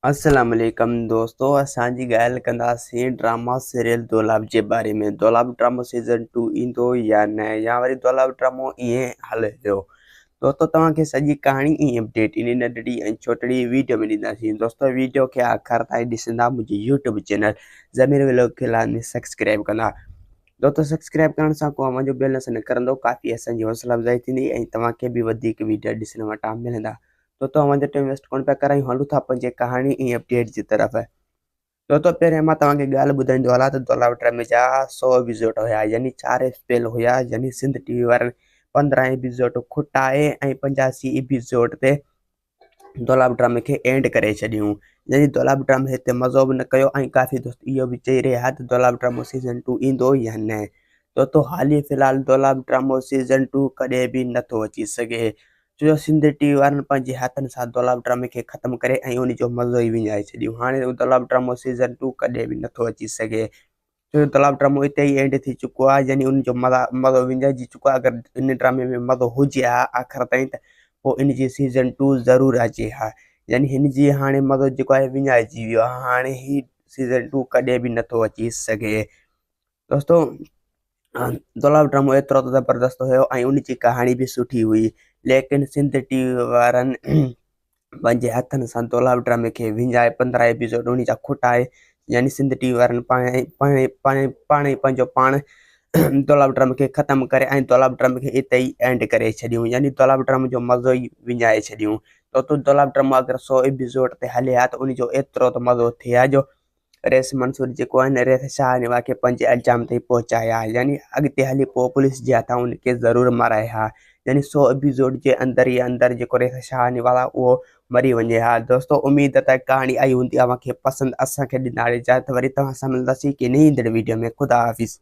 السلام عليڪم دوستو اسان جي ڳالهه ڪنداسين ڊراما سيريل دولاب جي باري ۾ دولاب ڊرامو سيزن 2 ايندو يا نه يا وري دولاب ڊرامو ائين هلي ويو دوستو توهان کي سڄي ڪهاڻي ۽ اپڊيٽ انهي ننڍڙي ۽ ڇوٽڙي ويڊيو ۾ ڏينداسين دوستو ويڊيو کي آخر تائين ڏسندا منهنجي يوٽيوب چينل ضمير ولاگ کي لازمي سبسڪرائب ڪندا دوستو سبسڪرائب ڪرڻ سان ڪو اوهان جو بيلنس نه ڪرندو ڪافي اسان جي حوصلا افزائي ٿيندي ۽ توهان کي به وڌيڪ ويڊيو ڏسڻ وٽان ملندا دوستو اوهان جو ٽائيم ويسٽ ڪونه پيا ڪرايون هلون ٿا پنهنجي ڪهاڻي ۽ اپڊيٽ جي طرف. دوستو پهريان مان توهان کي ڳالهه ٻڌائيندو هلان ته دولاب ڊرامي جا سو ايپيسوڊ هيا يعني چار اسپيل هيا يعني سنڌ ٽي وي وارن 15 ايپيسوڊ کٽائي ۽ 85 ايپيسوڊ تي دولاب ڊرامي کي اينڊ ڪري ڇڏيون يعني دولاب ڊرامي هتي مزو به نه ڪيو ۽ ڪافي دوست اهو به چئي رهيا ته دولاب ڊرامو سيزن 2 ايندو يا نه دوستو حالي في الحال دولاب ڊرامو سيزن 2 ڪڏهن به نٿو اچي سگهي ڇو جو سنڌ ٽي وي وارن پنهنجي هٿن سان دولاب ڊرامي کي ختم ڪري ۽ ان جو مزو ئي وڃائي ڇڏيو. هاڻي دولاب ڊرامو سيزن ٽو ڪڏهن به نٿو اچي سگهي. ڇو جو دولاب ڊرامو اتي ئي اينڊ ٿي چڪو آهي يعني ان جو مزو وڃائجي چڪو آهي اگر ان ڊرامي ۾ مزو هجي ها آخر تائين ته پوء ان جي سيزن ٽو ضرور اچي ها يعني هن جي هاڻي مزو جيڪو آهي وڃائجي ويو آهي هاڻي هي سيزن ٽو ڪڏهن به نٿو اچي سگهي. دوستو دولاب ڊرامو ايترو ته زبردست هيو ۽ ان جي ڪهاڻي به سٺي هئي ليڪن سنڌ ٽي وي وارن پنهنجي هٿن سان دولاب ڊرامي کي وڃائي 15 ايپيسوڊ ان جا کٽائي يعني سنڌ ٽي وي وارن پاڻ پاڻ پاڻ پاڻ ئي پنهنجو پاڻ دولاب ڊرامي کي ختم ڪري ۽ دولاب ڊرامي کي اتي ئي اينڊ ڪري ڇڏيون يعني دولاب ڊرامي جو مزو ئي وڃائي ڇڏيون تو دولاب ڊرامو اگر 100 ايپيسوڊ تي هلي ها ته ان جو ايترو ته مزو ٿئي ها جو رئيس منصور جيڪو آهي نه رئيس شاهه نواز کي پنهنجي انجام تائين پهچائي ها يعني اڳتي هلي پوء پوليس جي هٿان ان کي ضرور مارائي ها يعني سو ايپيسوڊ جي اندر ئي اندر جيڪو رئيس شاهه نواز آهي اهو مري وڃي ها دوستو اميد ته ڪهاڻي آئي هوندي اوهان کي پسند اسان کي ڏنا اجازت وري توهان سان ملنداسين ڪنهن ايندڙ ويڊيو ۾ خدا حافظ.